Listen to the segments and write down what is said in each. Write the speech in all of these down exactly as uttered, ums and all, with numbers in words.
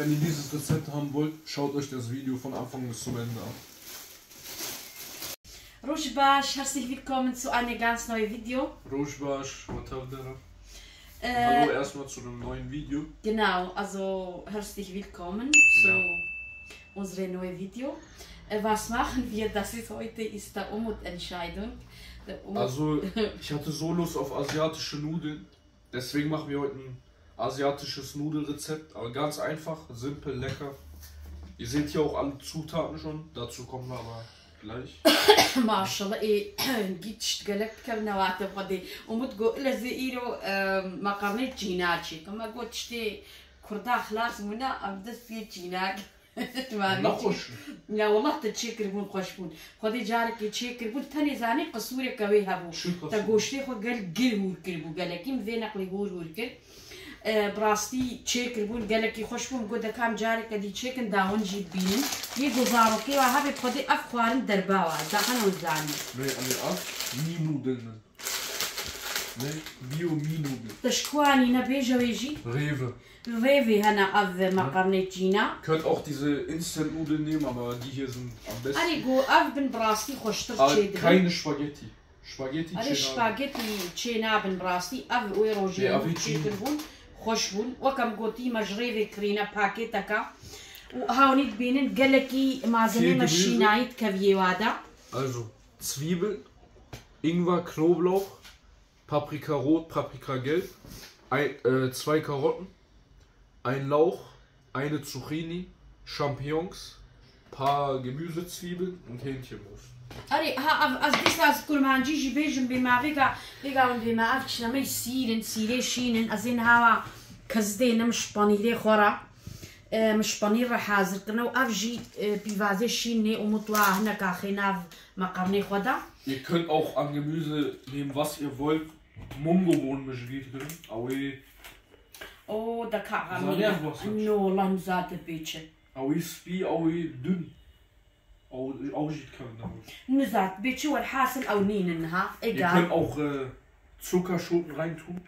Wenn ihr dieses Rezept haben wollt, schaut euch das Video von Anfang bis zum Ende an. Roj baş, herzlich willkommen zu einem ganz neuen Video. Roj baş, whatever. Äh, Hallo erstmal zu einem neuen Video. Genau, also herzlich willkommen zu Ja. unserem neuen Video. Äh, was machen wir? Das ist heute ist der Umut Entscheidung. Der Umut Also, ich hatte so Lust auf asiatische Nudeln. Deswegen machen wir heute ein asiatisches Nudelrezept. Aber ganz einfach, simpel, lecker. Ihr seht hier auch alle Zutaten schon. Dazu kommen wir aber gleich. Maşallah, ê gît tişt gelek dikevne wate xwedê. Umut got, lezê îro, e, meqarnê çîna çêkim. Me got, tiştê kurda xilas bûne, em dest pê çînak. Nexweş. Ya wallah te çêkiribûn xweş bûn. Xwedê carekê çêkiribûn, tenê zanî qisûreke wê hebû. Çi qisûr? Te goştê xwe gel gir hûr kiribû gelekî, min vê neqlê hûr hûr kir. E, bi rastî çêkiribûn, gelekî xweş bûn. Got, de ka em careke dî çêkin, da hûn jî bibînin. Yê ku zarokê we hebe, bi Xwedê ev xwarin derba we, da hene hûn zanîn. Nein, also ab, nie Nudeln. Ne? Bio Mie Nudeln. Te ji ku anîne, bêje wê jî? Rewe. Revê hene ev meqarnê çîna. Könnt auch diese Instant-Nudeln nehmen, aber die hier sind am besten. Erê, got, ev bin bi rastî xweştir Aber çêdibin. keine Spaghetti. Spaghetti Erê, çênabin. Spaghetti çênabin bi rastî. Ev wê rojê Ê, ev hûn hiç iyi. Çêkirbûn, xweş bûn. Weke min gotî, me ji revê kirîne pakêteke. Û ha hûnî dibînin gelekî malzemê me Vier Gemüse. Şînayî dikeviyê wade. Also, Zwiebeln, Ingwer, Knoblauch, Paprika rot, Paprika gelb, ein, äh, zwei Karotten, ein Lauch, eine Zucchini, Champignons, paar Gemüsezwiebeln und Hähnchenbrust. Erê, ha, ev, ez dîsa ez kurmancî jî bêjim bê me vêga, vêga hûn bê me ev çinemey sîr in, sîrê şîn in, ez ê niha wa kez dênim ji panîrê xwe re. Em ji panîr re hazir kirine û ev jî, e, pîvazê şîn nê û mutwa hineka xê nav meqarnê xwe de. Ihr könnt auch an Gemüse nehmen, was ihr wollt. Mungobohnen min ji bîr kirin. Ew ê O, deka Zanî ez wisa çi? No, wallah nizate pê çi. Ew ê spî, ew ê dun. Ew, ew jî dikevin ew. Nizat pê çi, welhasil ew nînin niha. Ihr Egal. könnt auch äh, Zuckerschoten reintun.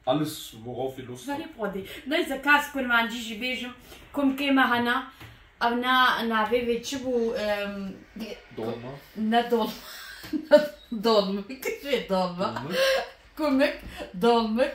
Alles, worauf ihr Lust habt. Garip xwedê. Neyse, ka ez kurmancî jî bêjim. Kumkê me hene. Ev na, navê vê çi bû? Em, Dolma. Ne dolma. Ne dolmik. Vê dolma. Dolma. Kumik, dolmik.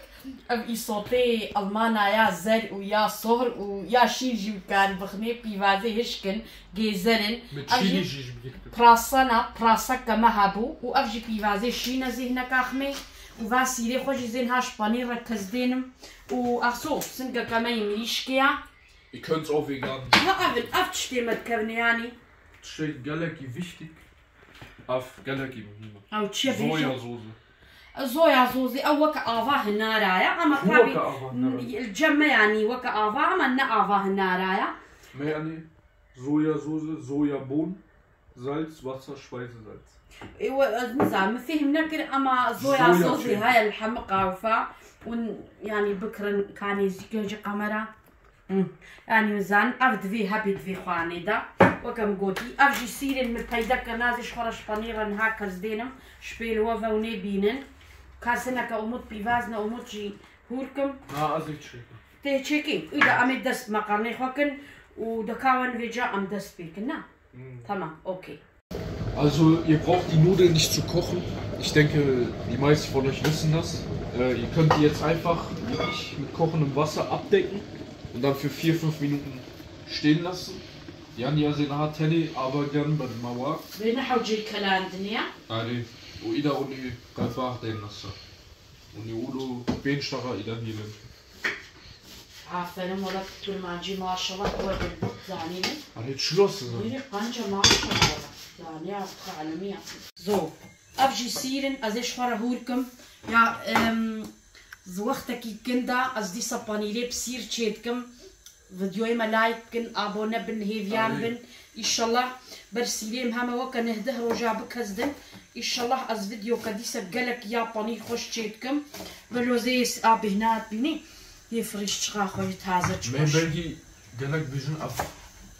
Ev îsotê Almana ya zer û ya sohr û ya şîn jî kar bixinê, pîvazê hişk in, gêzer in. Mit Ev jî Chili jî ji bîr kir. Prasana, praseke me hebû û ev jî pîvazê şîn e zêhneka xmê û va sîrê xwe jî zên ha ji panîr re kez dênim û axso singeke me yê mirîşkê ya. Ihr könnt es auch vegan. Ha ev in, ev tiştê me dikevne yanî. Tiştê gelekî wichtig. Ev gelekî muhîm e. Ew çi ye bêjim? Soyasauce. Soyasauce, ew weke ava hinara ye, ama Weke tabî ava hinara. Cem me yanî weke ava, ama ne ava hinara ye. Me yani Sojasauce, Sojabohnen, Salz, Wasser, Speisesalz. Ê, we, ez nizanim, min fêhm nekir, ama soyasauce Soya heye li hemiqa û fa û yanî bikirin ka nêzîkê ji kamera. Hı. Yanî min zan, ev divê hebê divê xwanê de. Weke min gotî, ev jî sîrên min peyde kirina, ez ê ji xwe re ji panîr re niha kez dênim, ji pêl we ve û nêbînin. Ka sineke Umut pîvaz ne, Umut jî hûr kim. Na, ez ê çêkim. Tê çêkî, îda em ê dest meqarnê xwe kin û deka wen vêca em dest pê kin, ne? Hmm. Tamam, okey. Also ihr braucht die Nudeln nicht zu kochen. Ich denke, die meisten von euch wissen das. Äh, ihr könnt die jetzt einfach wie ich mit kochendem Wasser abdecken und dann für vier, fünf Minuten stehen lassen. Yan ya zêna tenê ava gern ben mawa. Bê ne hewcê kelandiniye. Erê, û îda hûn ê qefax tên nasir. Hûn ê wilo pênc deqa îda hîlin. Aferin, wala tu kurmancî maşallah, we dilburt zanî ne. Erê, çilo size? Bîrî qanca maşallah. Zanî ya, tu alemiya. Zo, ev jî sîrin, ez ê ji xwe re hûr kim. Ya, em, zi wextekî kin de, ez dîsa panîrê bi sîr çê dikim. Videoyê me like bikin, abone bin, hêviyan Amin. Bin. Îşallah ber sîrê em heme weke neh deh roja bikezdin. Îşallah ez videoke dîse gelek ya panîr xweş çê dikim. Belozê a bêhna bînî. Yê firîş çiqa xweş, taze çi Me xweş. Belgî gelek bijin af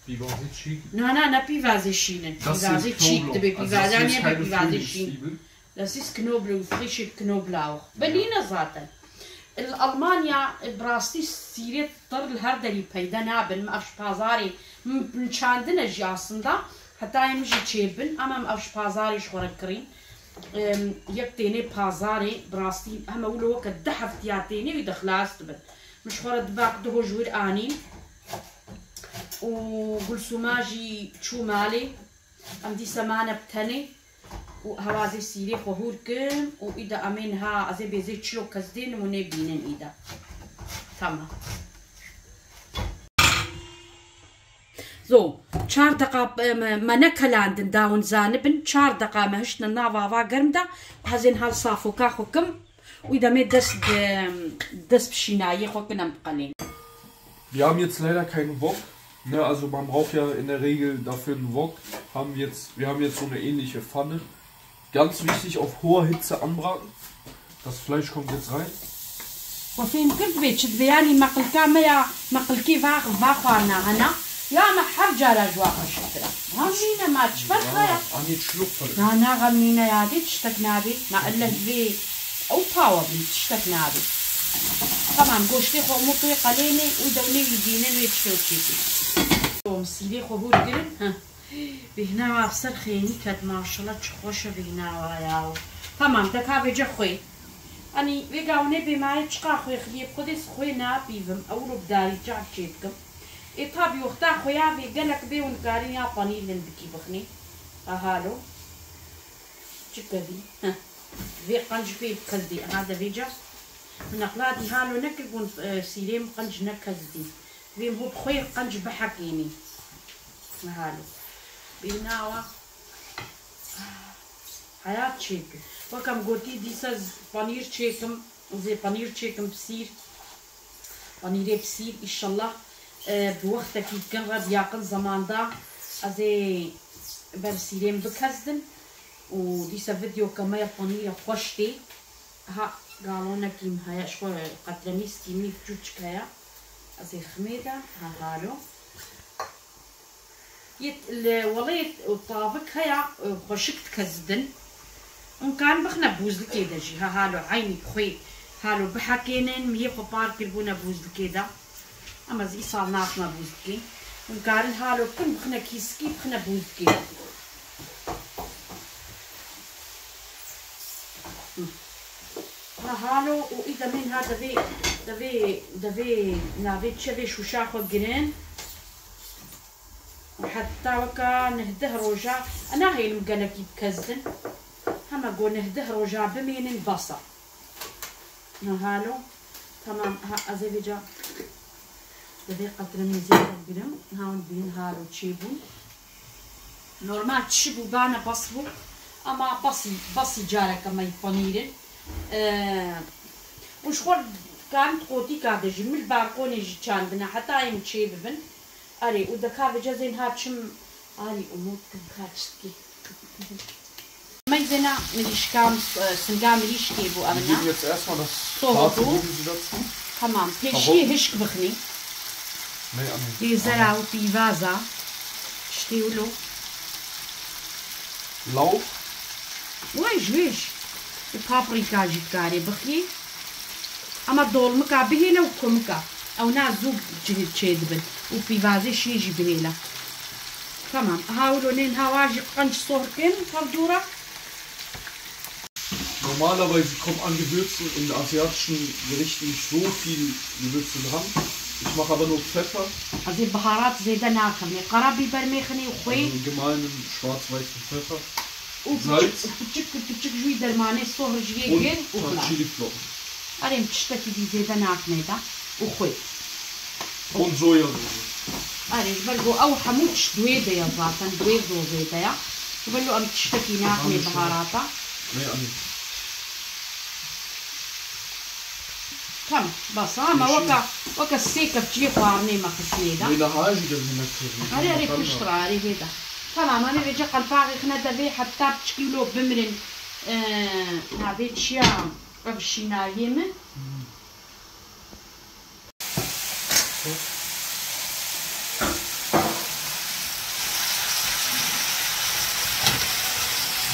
pîvazê çîk. Na, na, ne pîvazê şîn in. Das Pîvazê ist çîk Knoblauch. dibe, Also das pîvazê ist ne keine be pîvazê şîn. Frühlingszwiebel. Das ist Knoblauch, frische Knoblauch. Belî ne zaten. Li Almanya, e, bi rastî sîrê tir li her derî peyde nabin. Min ev ji pazarê, min, min çandine jî aslında. Heta em jî çêbin, ama em ev ji pazarê ji xwe re kirîn. Em, yek tênê pazarê, bi rastî heme wilo weke du heftiya tênê wî de xilas dibin. Min ji xwe re dibak du hoj wir anîn. Û Gulsûma jî çû malê. Em dîsa mane bi tenê. Û hewa ez ê sîrê xwe hûr kim û îda em ê niha ez ê bêzê çilo kes dê nimûnê bînin îda. Tamam. Zo, çar deqa, e, me, me nekelandin, dawin zanibin, çar deqa me hiştin nava ava germ de, ez ê niha li safoka xwe kim, û îda me dest bi, dest bi şînayê xwe kin em biqelên. Wir haben jetzt leider keinen Wok, ne? Also man braucht ja in der Regel dafür einen Wok. Haben wir jetzt, wir haben jetzt so eine ähnliche Pfanne. Ganz wichtig, auf hoher Hitze anbraten. Das Fleisch kommt jetzt rein. We fêm kir divê çi divê, yanî meqilka me ya, meqilkê va, va xwarina hena. Ya me her cara ji wa xweşiktir e. Ha mîne ma çi ferq heye? Anî çilo ferq. Na, na, xem nîne ya, dê tiştek nabê. Ma elle ji vê ew pawa bin, tiştek nabê. Tamam, goştê xwe mû wê qelênê û dewnê wî dînin wê çilo çêkê. Tom sîlê xwe hûr kirin. Heh. Bêhna wa bi ser xênî ket, maşallah, çi xweş e bêhna wa ya. Tamam, te ka vêce xwê. Anî vê gawinê bêmayê çiqa xwê xiliyê bi xwedê xwê napîvim, ewro bi darî çav çê dikim. Ê tabî wexta xwêya vê gelek bê û nikarîn ya panîr hindikî bixinî. Aha lo. Çi kedî? Heh. Vê qenc pê bi kes dî. Aha de vêca. Min eqladî halo nekir bûn, e, sîrê min qenc ne kes dî. Vê min hop xwê qenc bihekênî. Halo. Bêhna wa. Heyat çêkir. Wek em gotî dîsa z-, panîr çêkim. Ez ê panîr çêkim bi sîr. Panîrê bi sîr, îşallah, e, bi wextekî dikin re, di yaqin zamanda ez ê ber sîrê min bikezdin û dîsa videoke me ya panîra xweş tê. Ha, galonekî min heye, ji xwe qetremîskî min biçûçik heye. Ez ê ximê de, ha, halo. Yê li welê tavik heye, xweşik dike zidin. Hûn karin bixine bûzlikê de jî. Ha, halo eynî xwê halo bihekênin, min yê xwe par kiribûne bûzlikê de. Em ez îsal naxime bûzlikê. Hûn karin halo bikin, bixine kîsikî, bixine bûzlikê de. Hi. Ha, halo û î demên ha devê, devê, devê navê çi vê şûşa xwe girin. Heta weka neh deh roja, e, nahêlim gelekî bikezdin. Hema go neh deh roja bimênin bes e. Nahalo. Tamam, ha, ez ê vêca divê qetremîzê xwe bigirim. Ha, hûn dibînin halo çêbûn. Normal çi bû bane bes bû. Ama besî, besî careke me yî panîrin. Ee, û ji xwe karin qotîka de jî, min li balkonê jî çandine, heta em çê bibin. Erê, û deka vêca zên ha çim, arî, umut kim ka çi dikî. Meyzêna mirîşka, e, singa mirîşkê bû. Wir evna geben jetzt erstmal das Soğudu. Zarte Gemüse dazu. Tamam, pêşiyê hişk bixnî. Ne, anne. Lê zera û pîvaza. Tiştê wilo. Lauch. Wêj, wêj. Û paprîka jî dikarê bixî. Ama dolmika bihêle û kumika. Ew na zû çi-, çêdibin. Û pîvazê şiyê jî bihêle. Tamam. Aha wilo nên hawa jî qenc sohr kên hevdû re. Normalerweise kommt an Gewürzen in asiatischen Gerichten nicht so viel Gewürze dran. Ich mache aber nur Pfeffer. Ez ê biharat zêde nakim. Ê qara bîber mêxinê û xwê. Also gemahlenen schwarz-weißen Pfeffer. Û Salz. Piçik, piçik, piçik ji wî dermanê sohr ji yê gir û xilas. Chili Flocken. Erê, em tiştekî dî zêde nakinê de û xwê. Und Sojasauce. Erê, ji ber ku ew hemû tişt di wê de ye zaten, di wê dozê de ye. Ji ber ku em tiştekî nakinê biharata. Ne, anne. Tamam, bas, ha, me weke, weke sê kepçiyê xwarinê me xistnê de. Wê niha jî de vî me kir. Erê, erê, pişt re, erê, hê de. Tamam, em ê vêca qelpaxê xine devê heta piçkî wilo bimirin. Ee, navê çiya, ev şînayê min.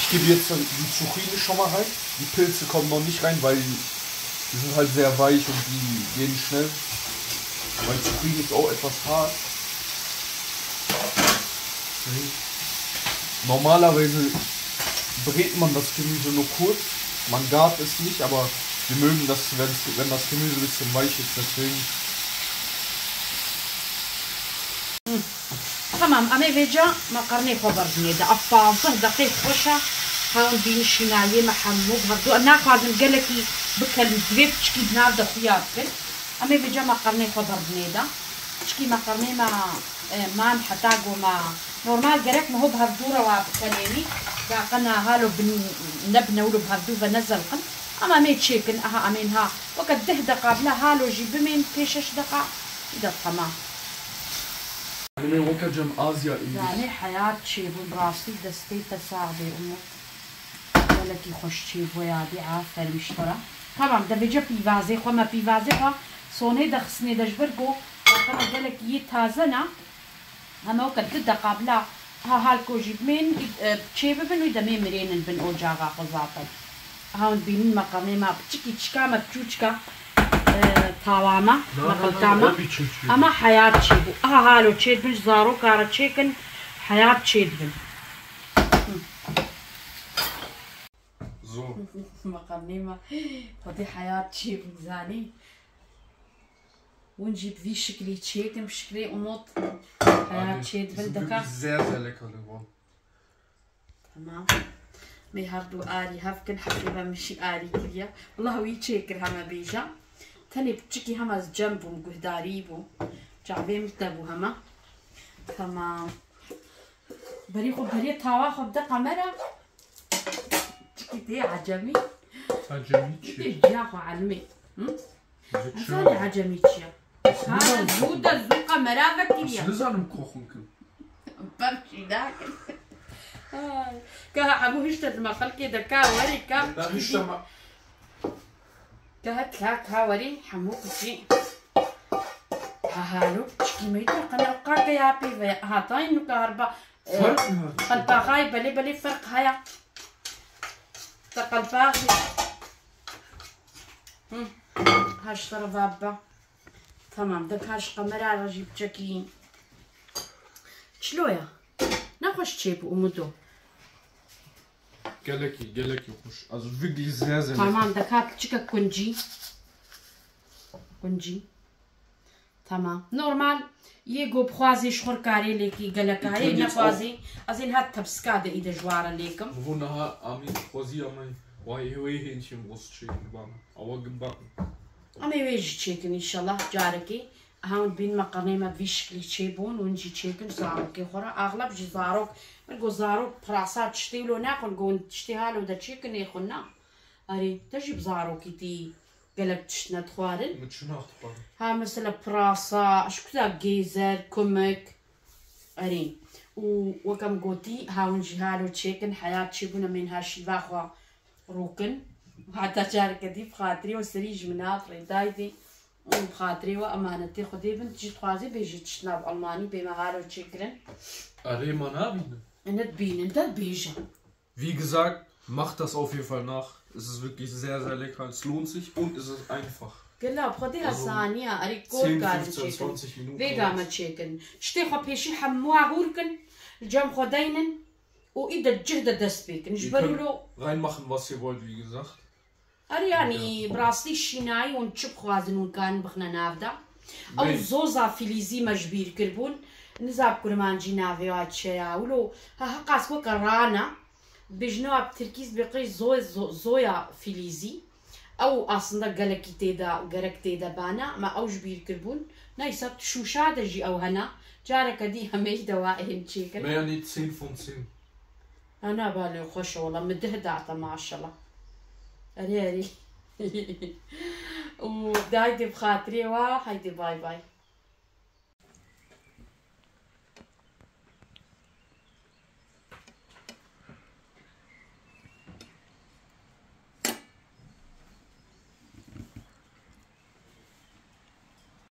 Ich gebe jetzt dann die Zucchini schon mal rein. Die Pilze kommen noch nicht rein, weil die Die sind halt sehr weich und die gehen schnell. Weil Zucchini ist auch etwas hart. Normalerweise brät man das Gemüse nur kurz. Man gart es nicht, aber wir mögen das, wenn's, wenn das Gemüse ein bisschen weich ist. Deswegen. Tamam, em ê vêca meqernê xwe berdinê de. Ev pazdeh deqê xweş e. Hewn bîn şînayê me hemû bi hevdû. Em naxwazin gelekî bikelin, divê piçikî di nav de xuya bikin. Em ê vêca meqernê xwe berdinê de. Piçikî meqernê me, e, man heta go me. Normal gerek me ho bi hevdû re wa bikelênî. Daqe nahalo bin, nebine wilo bi hevdû ve nezelqin. Ama em ê çêkin, aha em ê niha. Weke deh deqa bila halo jî bimên pê şeş deqa. Îda temam. Anime weke cem Azya English. Zanî heyat çêbû, rastî destê te sax bê Umut. Gelekî xweş çêbû yadî, aferin ji xwe re. Tamam, de vêce pîvazê xwe me pîvazê xwe sonê de xistinê de ji ber ku zaten gelekî yê taze ne. Heme weke du deqa bila ha hal ko jî bimên, e, çê bibin û demê mirênin bin ocaxa xwe zaten. Aha hûn dibînin meqamê me piçikî çika me piçûçika, e, tawa me, meqilka me. Ama heyat çêbû. Aha halo çêdibin, ji zaroka re çêkin, heyat çêdibin. Zor. Meqamê me. Xwedê heyat çêbû zanî. Hûn jî bi vî şiklî çêkin, bi şiklê Umut. Heyat çêdibin deka. Sehr, sehr lecker geworden. Tamam. Mê her du arî hev kin, hevdê ve min jî arî kiriye. Wela wî çêkir heme bêja. Tenê piçikî hema ez cem bûm, guhdarî bû. Çavê min te bû hema. Tamam. Berî xwe, berê tawa xwe bide kamera. Çikî tê ecemî. Ecemî çi? Tê ciya xwe elmê. Hı? Zanî ecemî çi ye? Kare zû de zû qe mera vekiriye. Nizanim koxin kim. Bem çî nakin. Ay. Ka hemû hişte dima xelkê de ka werî ka. Na hişte ma. Ka het ka ka werî hemû qicî. Ha halo çikî me de qe ne qake ya pî ve hatayî nu ka herba. Ferq mi var? Qelpaxayê belê belê ferq haya. Te qelpaxê. Hı. Haştara vabba. Tamam, de kaş kamera re jî biçekî. Çilo ya. Nexweş çêbû Umudo. Gelekî, gelekî xweş. Ez wirklich sehr, sehr lecker. Tamam, de ka piçike kuncî. Kuncî. Tamam. Normal yê go bixwazî ji xwe karê lêkî gelekayê, nexwazî ez ên hat tepsika de îde ji ware lêkim. Bo niha amî xwezî amî wayê wê hên çîm rost çêkin bana. Awa gim bak. Em ê wê jî çêkin înşallah carekê. Hewn bîn me qenê me vî şiklî çêbûn, hûn jî çêkin zarokê xwe re. Axleb jî zarok, min got zarok pirasa tiştê wilo naxwin, got hûn tiştê halo de çêkin ê xwin na. Erê, te jî bi zarokî tî gelek tişt nedixwarin. Min çi naxwarin? Ha, mesela pirasa, ji kuza gêzer, kumik. Erê. Û weke min gotî, ha hûn jî halo çêkin, heyat çêbûne, em ên ha şîva xwe rûkin. Heta careke dî bi xatirê we serî ji min hat rê daydê. Û bi xatirê we emanetê Xwedê bin, tu jî dixwazî bêjî tişt nav Almanî bê me halo çêkirin. Erê, ma nabînin? Ne dibînin, te bêje. Wie gesagt, macht das auf jeden Fall nach. Es ist wirklich sehr, sehr lecker. Es lohnt sich und es ist einfach. Gela bi Xwedê Also, hesaniya, erê kor zehn, karin fünfzehn, çêkin. Zwanzig Minuten Vêga me çêkin. Tiştê xwe pêşî hemû hûr kin, li cem xwe deynin û î de cih de dest pê kin. Ji ber wilo. Ihr könnt reinmachen, was ihr wollt, wie gesagt. Erê yanî bi rastî şînayî hûn çi bixwazin hûn karin bixine nav de. Ew zoza filîzî me ji bîr kiribûn. Niza bi kurmancî navê wa çi ye ya. Wilo ha heqas weke rana. Dibêjin wa bi tirkî zibê qey zoy, zo-, zoya filîzî. Ew aslında gelekî tê de, gerek tê de bana, me ew ji bîr kiribûn. Neyse, di şûşa de jî ew hene. Careke dî hemeyî de wa ên çêkin. Me yanî zehn von zehn. Ana balê xweş e wela, min deh date maşallah. Erê erê. Û dayê bi xatirê wa, haydi bay bay.